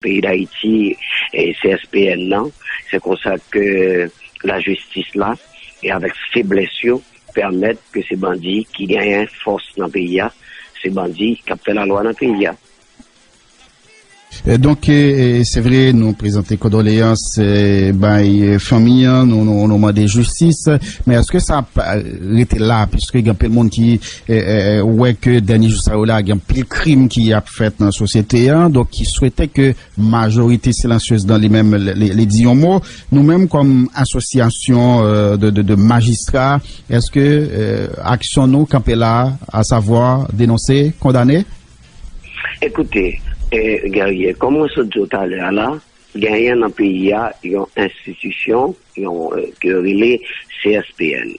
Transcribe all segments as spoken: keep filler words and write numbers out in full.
peyi Dayiti, e C S P N nan. Se konsa ke lajistis la, e avèk feblès yo, pèmèt ke se bandi ki genyen fòs nan peyi a, se bandi k ap fè lalwa nan peyi a. E donk, e, e, se vre, nou prezante kondoleyans, e, bay, e, fanmi an, nou, nou, nou mande jistis, men èske sa ap, e, rete la, piske gen anpil moun ki, e, e, e, wè ke dènye jou sa yo la, gen anpil krim ki ap fèt nan sosyete an, donk ki swete ke majorite silansyez nan li menm, li, li, li di yon mo. Nou menm kòm asosyasyon, e, de, de, de majistra, èske, e, aksyon nou kanpe la, asavwa denonse, kondane? Ekoute, e, Guerrier, kòm mwen sot di w talè a la, genyen nan peyi a yon enstitisyon, yon, e, ke yo rele C S P N.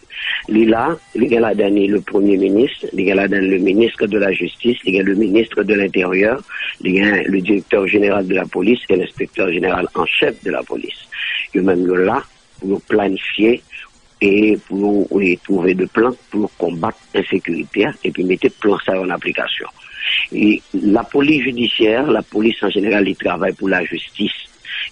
Li la, li gen ladan li le premye minis, li gen ladan le ministre de la justice, li gen le ministre de l'intérieur, li gen le directeur général de la police et l'inspecteur général en chef de la police. Yo menm yo la pou yo planifye e pou yo, e, twouve de plan pou yo konbat ensekirite a epi mete plan sa yo an aplikasyon. E lapolis jidisyè, lapolis an jeneral, li travay pou lajistis.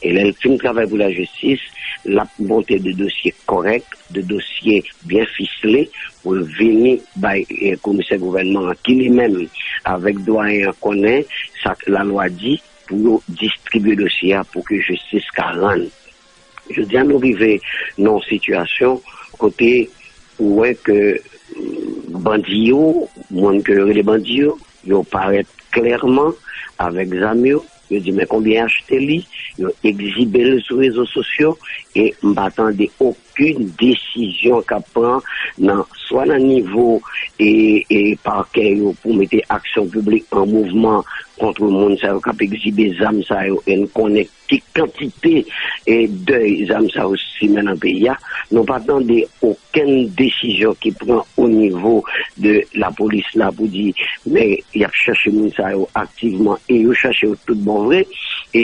E lè l fin travay pou lajistis, l ap monte de dosye kòrèk, de dosye byen fisle pou l vini bay, e, komisè gouvènman an ki li menm, avèk dwayen an, konnen sa k lalwa di pou yo distribye dosye a pou ke jistis ka rann. Jodi a, nou rive nan yon sitiyasyon kote ou wè ke, mm, bandi yo, moun ke yo rele bandi yo, yo parèt klèman avèk zam yo, yo di men konbyen achte li, yo egzibe l sou rezo sosyo, e m pa tande okenn desizyon k ap pran nan, swa nan nivo, e, e pakè yo pou mete aksyon piblik an mouvman kont moun sa yo k ap egzibe zam sa yo, e n konnen ki kantite, e, dèy zam sa yo simen nan peyi a. Nou pa tande okenn desizyon ki pran o nivo de lapolis la pou di men y ap chèche moun sa yo aktivman e yo chèche yo tout bon vre. E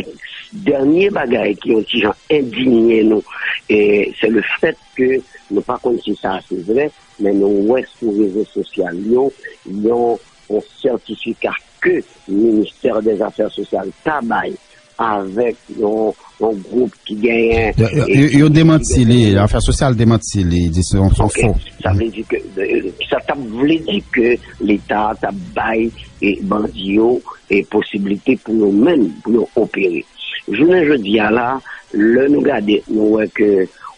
dènye bagay ki yon ti jan endinye nou, e, se le fèt ke nou pa konn si sa a se vre, men nou wè sou rezo sosyal yo yon, yon sètifika ke ministè dè zafè sosyal ta bay avèk yon, yon gwoup ki genyen. Yo, yo, yo, yo demanti li, afè sosyal demanti li, di se yon, se yon Ok, fo. Sa vle di ke, e, sa t ap vle di ke Leta t ap bay, e, bandi yo, e, posiblite pou yo menm, pou yo opere. Jounen jodi a la, lè nou gade, nou wè ke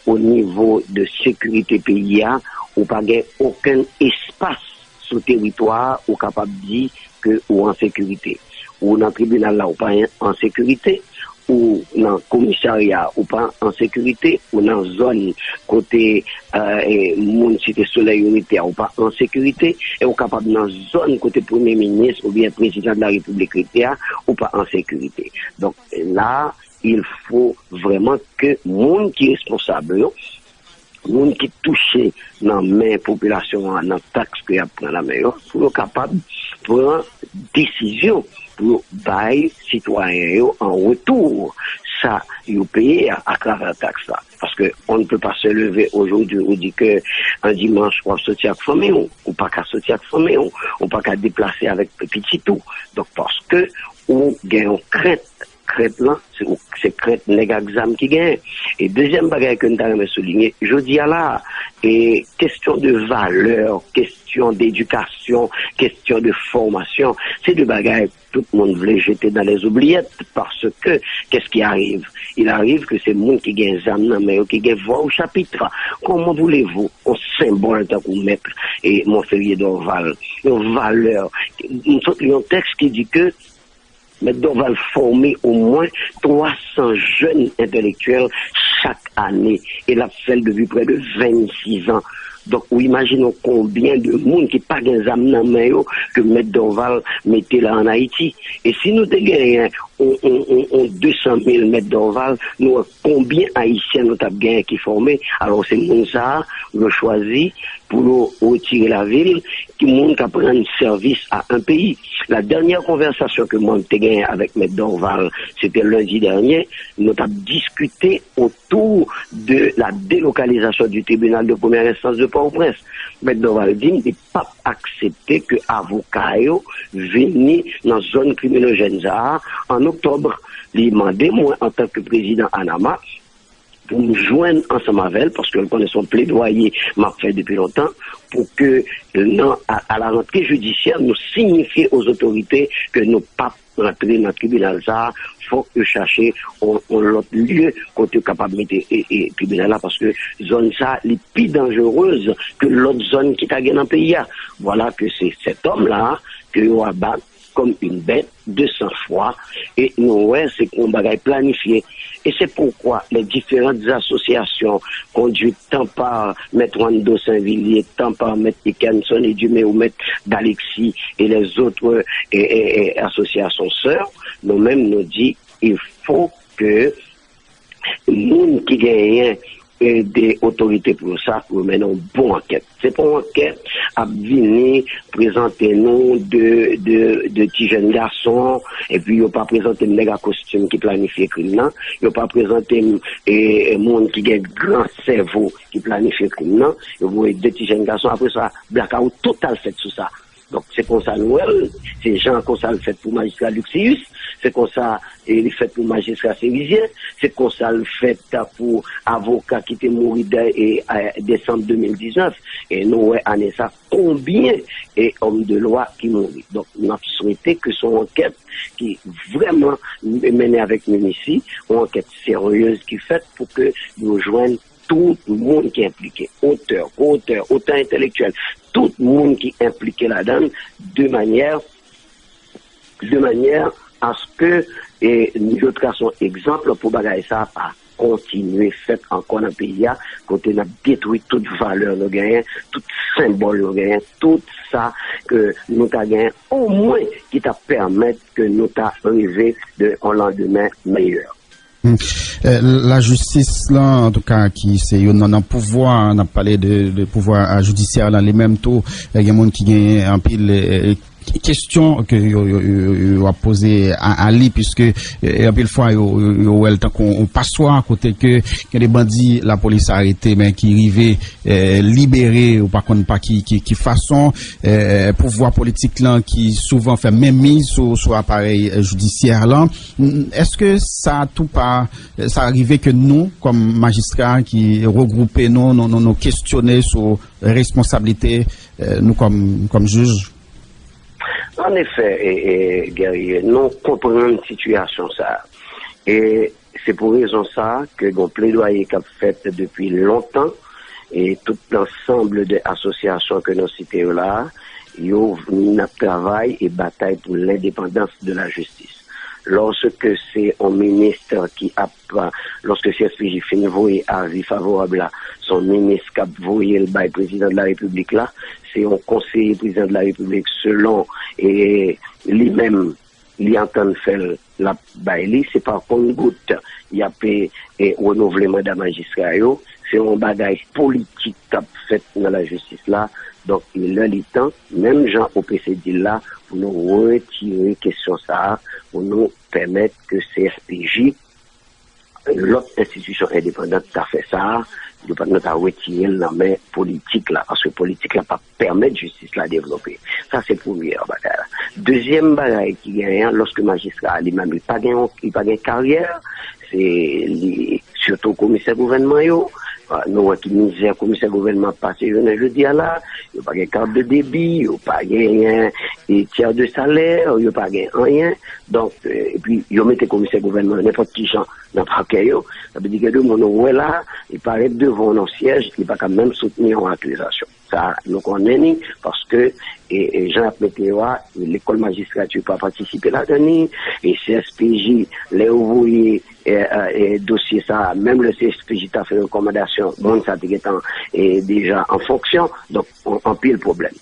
o nivo de sekirite peyi a, ou pa gen okenn espas sou teritwa a, ou kapab di ke ou an sekirite. Ou nan tribinal la, ou pa an sekirite. Ou nan komisarya, ou pa an sekirite. Ou nan zòn kote, e, e, moun Site Solèy yo rete a, ou pa an sekirite. E ou kapab nan zòn kote premye minis oubyen prezidan de la repiblik rete a, ou pa an sekirite. Donk, la, il faut vraiment que moun ki responsab yo, moun ki touche nan men popilasyon an, nan taks ke y ap pran nan men yo, pou yo kapab pran desizyon pou yo bay sitwayen yo an retou sa yo peye a, atravè taks la. Paske on ne peut pas se lever aujourd'hui ou di ke an dimanch w ap soti ak fanmi w, ou pa ka soti ak fanmi w, ou pa ka deplase avèk pitit ou. Donk, paske ou gen yon krent, krent lan, se, se krent nèg ak zam ki genyen. E dezyèm bagay ke m ta renmen soulinye, jodi a la, e kesyon de valè, kesyon d'edikasyon, kesyon de fòmasyon, se de bagay tout moun vle jete dans les oubliettes, paske qu'est-ce qui arrive? Il arrive que se moun ki gen zam nan men yo ki gen vwa o chapit. Comment voulez-vous yon senbòl tankou mèt, e, Monferrier Dorval, yon valè, yon tèks ki di ke Mèt Dorval fòme omwen twa san jèn entèlektyèl chak ane, e l ap fè l depi prè de vennsis an. Donk, ou imajine w konbyen de moun ki pa gen zam nan men yo ke Mèt Dorval mete la ann Ayiti. E si nou te genyen on, on, on, on de san mil Mèt Dorval, nou wè konbyen Ayisyen nou t ap genyen ki fòme. Alò, se moun sa a, yo chwazi pou yo retire lavi l, ki moun k ap rann sèvis a un pays. La dernière conversation que mwen te genyen avèk Mèt Dorval, se te lendi dènye, nou t ap diskite autour de la délocalisation du tribunal de première instance de Port-au-Prince. Mèt Dorval di m li p ap aksepte ke avoka yo vini nan zòn kriminojèn sa a an oktòb. li mande mwen antanke prezidan ANAMA pou m jwenn ansanm avè l, paske l konnen se yon pledwaye m ap fè depi lontan, pou ke nan, à, à la rentrée judiciaire, nou siyifye aux autorités ke nou p ap rantre nan tribinal sa a, fòk yo chache yon, yon lòt lye kote yo kapab mete e, e, tribinal la, paske zòn sa a, li pi danjerez ke lòt zòn ki ta gen nan peyi a. Vwala ke se sèt òm la ke yo aba kòm yon bèt de san fwa, e nou wè se yon bagay planifye. Et c'est pourquoi les différentes associations conduites tant par Maître Wando Saint-Villiers, tant par Maître Ekenson Edumé ou Maître Dalexis et les autres eh, eh, eh, associations sœurs, nou menm nou di il faut que moun ki genyen eh, de otorite pou yo sa, pou yo mennen yon bon ankèt. Se pa yon ankèt ap vini prezante nou de, de, de ti jèn gason, epi yo pa prezante m nèg a kostim ki planifye krim nan, yo pa prezante m eh, eh, moun ki gen gran sèvo ki planifye krim nan, yo voye de ti jèn gason, apre sa, blakawout total fèt sou sa. Donk, se konsa nou wè l, se jan konsa l fèt pou majistra Luxius, se konsa eh, li fèt pou majistra Cerizien, se konsa l fèt pou avoka ki te mouri de, eh, eh, desanm de mil diznèf. E nou wè ane sa konbyen eh, òm de lwa ki mouri. Donk, n ap swete ke se yon ankèt ki vrèman mennen avèk minisi, yon ankèt seryez ki fèt pou ke yo jwenn tout moun ki enplike, otè, ko-otè, otè entèlektyèl, tout moun ki enplike ladan l, de manyè, de manyè aske eh, yo trase yon egzanp pou bagay sa a pa kontinye fèt ankò nan peyi a, kote n ap detwi tout valè nou genyen, tout senbòl nou genyen, tout sa ke nou ta genyen, omwen ki ta pèmèt ke nou ta rive de yon landemen meyè. Eh, lajistis lan, antouka, ki se youn nan, nan pouvwa, n ap pale de, de pouvwa a jidisyè lan li menm tou, eh, gen moun ki gen anpil eh, kesyon ke yo, yo, yo, yo ap poze a, a li, piske eh, anpil fwa yo, yo, yo wè l tankou yon paswa, kote ke gen de bandi lapolis arete, men ki rive eh, libere, ou pa konn pa ki, ki, ki fason, eh, pouvwa politik lan ki souvan fè menmiz sou, sou aparèy eh, jidisyè lan. Èske sa tou pa, sa rive ke nou, kòm majistra ki regwoupe nou, nou, nou, nou kesyone sou responsablite eh, nou kòm, kòm jij? An efè, e, e, Guerrier, nou konprann sitiyasyon sa a. E se pou rezon sa a ke gon pledwaye k ap fèt depi lontan, e tout lansanm de asosyasyon ke nou site yo la a, yo n ap travay e batay pou lendepandans de lajistis. Lòske se yon minis ki ap, lòske C S P J fin voye avi favorab la, se yon minis k ap voye l bay prezidan de la repiblik la, se yon konseye prezidan de la repiblik selon e, li menm li antann fè l, l ap bay li, se pa konn gout y ap e, e, renouvle manda majistra yo, se yon bagay politik k ap fèt nan lajistis la. Donk, e lè li tan, menm jan O P C di l la, pou nou retire kesyon sa a, pou nou pèmèt ke C S P J, lòt enstitisyon endepandan ta fè sa a, yo pa t nan ta retire l nan men politik la, paske politik la p ap pèmèt jistis la devlope. Sa se premye bagay la. Dezyèm bagay ki genyen an, lòske majistra a li menm li pa gen yon, li pa gen karyè, se li sitou komisè gouvènman yo, nou wè ki mizè komisè gouvènman ap pase jounen jodi a la, yo pa gen kat de debi, yo pa genyen e tyè de salè, yo pa gen anyen. Donk, epi yo mete komisè gouvènman nenpòt ki jan nan pakè yo, sa vle di gen de moun ou wè la, li parèt devan w nan syèj, li pa ka menm soutni yon akizasyon. Sa, nou konnen ni, paske e, e jan y ap mete yo a, lekòl majistrati pa patisipe ladan ni, e C S P J, lè yo voye e, e, e, dosye sa a, menm lè C S P J ta fè rekòmandasyon, moun sa te gentan e, deja an fonksyon, donk, anpil pwoblèm.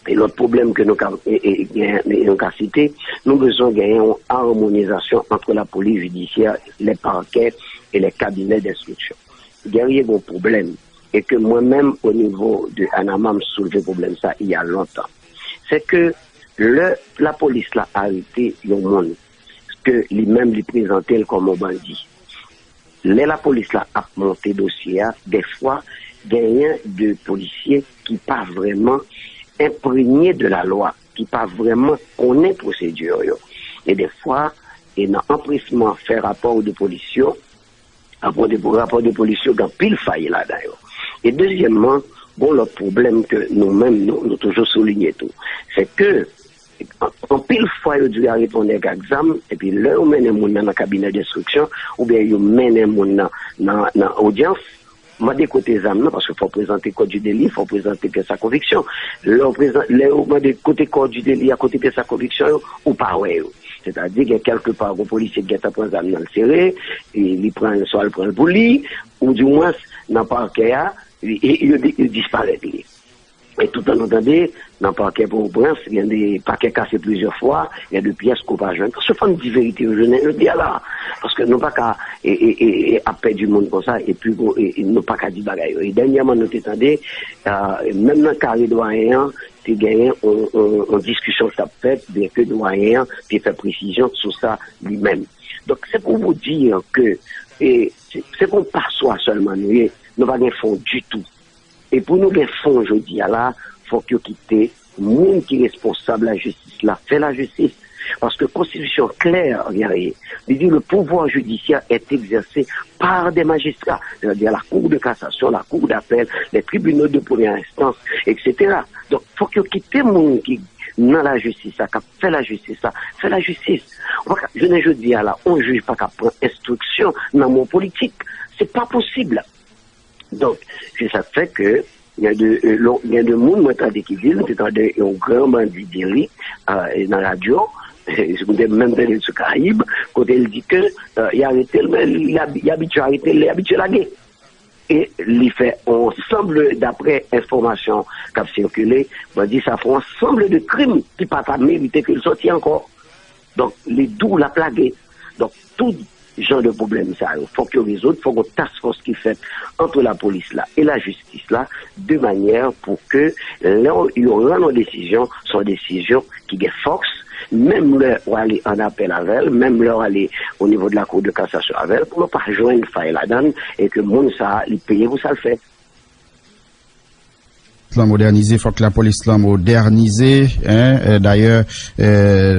E lòt pwoblèm ke nou ka, e, e, gen, nou ka site, nou bezwen genyen yon amonizasyon ant lapolis jidisyè, les parquets et les cabinets d'instruction. Guerrier gen yon pwoblèm, e ke mwen menm, o nivo de ANAMA, m soulve pwoblèm sa il y a longtemps. Se ke lè lapolis la arete yon moun, ke li menm li prezante l kòm yon bandi, lè lapolis la ap monte dosye a, dèfwa genyen de polisye ki pa vrèman enprenye de la lwa, ki pa vrèman konnen pwosedi yo. E dèfwa, e nan anpresman fè rapò de polis yo, rapò de, rapò de polis yo gen anpil fay ladan yo. E dezyèmman, gon lòt pwoblèm ke nou menm, nou, nou toujou soulinye tou. Se ke, an-, anpil fwa, yo di yo arete yon nèg ak zam, epi lè yo mennen moun nan nan kabinè denstriksyon, oubyen yo mennen moun nan, nan, nan odyans, mande kote zam nan, paske fò w prezante kò di deli, fò w prezante pyès a konviksyon. Lè w prezan-, lè yo mande kote kò di deli a, kote pyès a konviksyon yo, ou pa wè yo. Sètadi, gen kèlke pa, gon polisye ki gentan pran zam nan, l sere, e li pran l, swa l pran l pou li, ou dimwens, nan pakè a, li, e, yo di, yo disparèt li. E toutan nou tande, nan pakè Pòtoprens, gen de pakè kase plizyè fwa, gen de pyès ke w pa jwenn. Paske fò n di verite yo jounen jodi a la. Paske nou pa ka, e, e, e, e, ap pèdi moun konsa, epi pou, e, e, nou pa ka di bagay yo. E dènyèman, nou te tande, a, menm nan kare dwayen an, te genyen on, on, on diskisyon k t ap fèt, byenke dwayen an te fè presizyon sou sa li menm. Donk, se pou w di ke, e, se, se kon paswa sèlman nou ye, nou pa gen fon ditou. E pou nou gen fon jodi a la, fòk yo kite moun ki responsab lajistis la fè lajistis. Paske konstitisyon klè, Guerrier, li di le pouvoir judiciaire est exercé par des magistrats, c'est-à-dire la cour de cassation, la cour d'appel, les tribunaux de première instance, et cetera. Donk, fòk yo kite moun ki nan lajistis la, k ap fè lajistis la, fè lajistis. Ou pa ka, jounen jodi a la, on jij pa ka pran enstriksyon nan men yon politik. Se pa posib. Donk, se sa k fè ke gen de, e, lo-, gen de moun, mwen tande ki di, m te tande yon gran bandi di li, a, e, nan radyo, mwen te menm tande l sou Karayib, kote l di ke, e, y arete l, men li abi-, y abitye arete l, li abitye lage. E li fè on ansanm, daprè enfòmasyon k ap sikile, bandi sa fè on ansanm de krim ki pa ta merite ke l sòti ankò. Donk, li di w l ap lage. Donk, tout jan de pwoblèm sa yo, fòk yo rezoud, fòk yon task force ki fèt ant lapolis la e lajistis la, de manyè pou ke lè yo rann yon desizyon, se yon desizyon ki gen fòs, menm lè w ale an apèl avè l, menm lè w ale o nivo de la Cour de cassation avè l, pou yo pa jwenn fay ladan l e ke moun sa a, li peye pou sa l fè. Lan modènize, fòk lapolis lan modènize, en, e, dayè, e,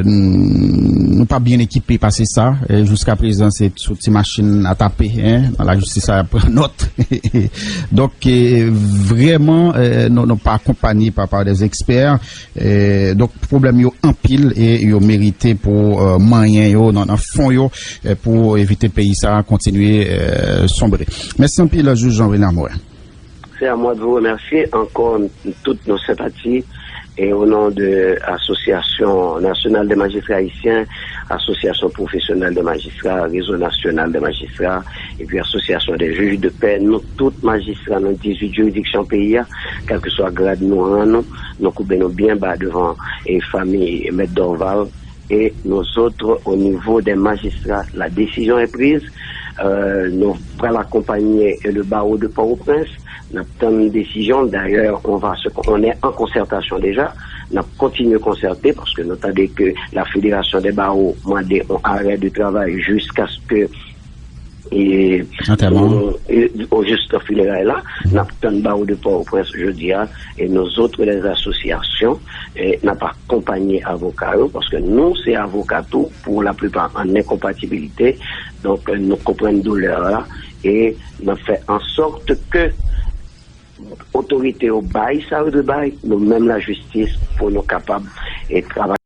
n-, nou pa byen ekipe pase sa, e, jiska prezan se sou ti machin a tape, en, nan lajistis a pran nòt. Donk, e, vrèman, e, nou, nou pa akonpanye pa, pa dè ekspè, e, donk pwoblèm yo anpil e yo merite pou, e, manyen yo nan, nan fon yo, e, pou evite peyi sa kontinye, e, sonbre. Mèsi anpil, jij Jean Renard Morin. C'est à moi de vous remercier encore toute nos sympathies et au nom de Association Nationale des Magistrats Haïtiens, Association Professionnelle des Magistrats, Réseau National des Magistrats, et puis Association des Juges de Paix, nou tout majistra nan dizuit jiridiksyon peyi a, kèlkeswa grad nou, ran nou, nou koube nou byen ba devan e fanmi Mèt Dorval, et nous autres, au niveau des magistrats, la décision est prise. Euh, nou pral akonpanye le barreau de Port-au-Prince. N ap tann desizyon. D'ailleurs, on va se, on est en concertation déjà. N ap kontinye konsète paske nou tande ke la Fédération des Barreaux mande yon arè de travay jiskaske e, Antèman. E, o jis fineray la, n ap tann barreau de Port-au-Prince jodi a, e nou zòt lè asosyasyon, e n ap akonpanye avoka yo, paske nou se avoka tou, pou laplipa an enkonpatibilite, donk nou konprann doulè a, e n ap fè an sòt ke otorite yo bay sa yo dwe bay, nou menm lajistis, pou nou kapab, e, travay.